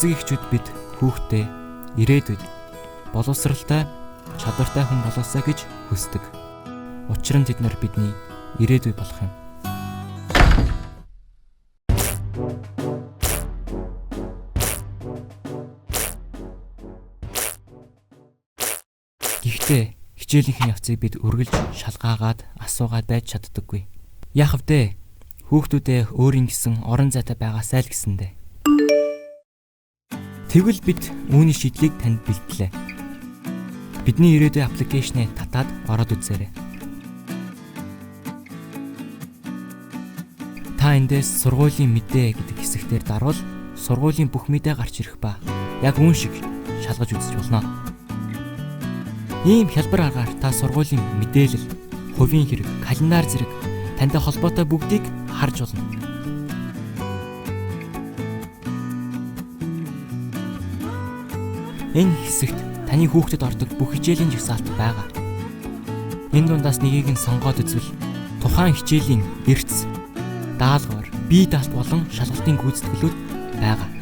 Эцэг эхчүүд бид хүүхдээ ирээдүйд боловсралтай, чадвартай хүн болоосой гэж хүсдэг. Учир нь тэд нар бидний ирээдүй болох юм. Гэхдээ хичээлийнхэн явцыг бид үргэлж шалгаагаад асуугаад байж чаддаггүй. Яах вэ? Хүүхдүүдээ өөрийн гэсэн орон зайтай байгаасай л гэсэндэ. Тэгвэл бид үүний шийдлийг танд бэлтлээ. Бидний ирээдүйн аппликейшнээ татаад ороод үзээрэй. Та эндээс сургуулийн мэдээ гэдэг хэсэгтэр дарвал сургуулийн бүх мэдээ гарч ирэх ба яг үүн шиг шалгаж үзэж болно. Ийм хялбар аргаар та сургуулийн мэдээлэл, хувийн хэрэг, календар зэрэг тантай холбоотой бүгдийг харж болно. Энэ хэсэгт таны хүүхдэд ордог бүх хичээлийн жагсаалт байгаа. Энэ дундаас нэгийг нь сонгоод үзвэл тухайн хичээлийн эрдэс, даалгавар, бие даалт болон шалгалтын гүйцэтгэлүүд байгаа.